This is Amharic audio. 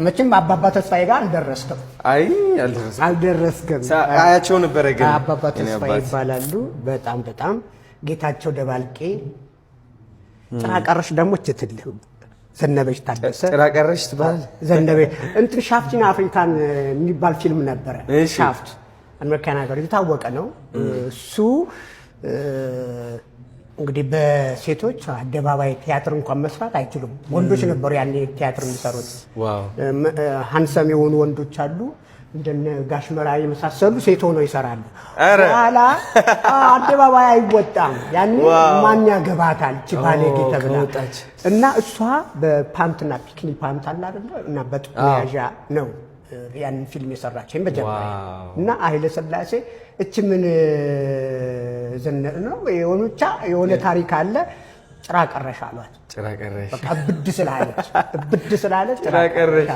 መቼም አባባ ተስፋዬ ጋር አልደረስክም። አይ፣ አልደረስኩም። አልደረስክም። አያቸው ነበረ ግን። አባባ የኔ ተስፋዬ አባት። ይባላሉ። በጣም በጣም ጌታቸው ደባልቄ፣ ጭራ ቀረሽ ደግሞ ችትልህ ዘነበች ታደሰ። ጭራ ቀረሽ ትባል። ዘነበ እንትን Shaft in Africa ን የሚባል ፊልም ነበረ። Shaft አሜሪካን ሀገር የታወቀ ነው። እሱ እንግዲህ በሴቶች አደባባይ ቲያትር እንኳን መስራት አይችሉም። ወንዶች ነበሩ ያኔ ቲያትር የሚሰሩት። Handsome የሆኑ ወንዶች አሉ። እንደነ ጋሽ መራ የመሳሰሉ ሴት ሆነው ይሰራሉ። ኧረ! በኋላ አደባባይ አይወጣም። ያኔ ማን ያገባታል እቺ ባለጌ ተብላ ከወጣች። እና እሷ በፓንትና bikini pant አለ አይደለ? እና በጡት መያዣ ነው ያንን ፊልም የሰራችው መጀመሪያ። እና ኃይለ ሥላሴ እች ምን ዘነ ነው የሆኑ ብቻ የሆነ ታሪክ አለ። ጭራ ቀረሽ አሏት። ጭራ ቀረሽ። በቃ እብድ ስላለች፣ እብድ ስላለች። ጭራ ቀረሽ።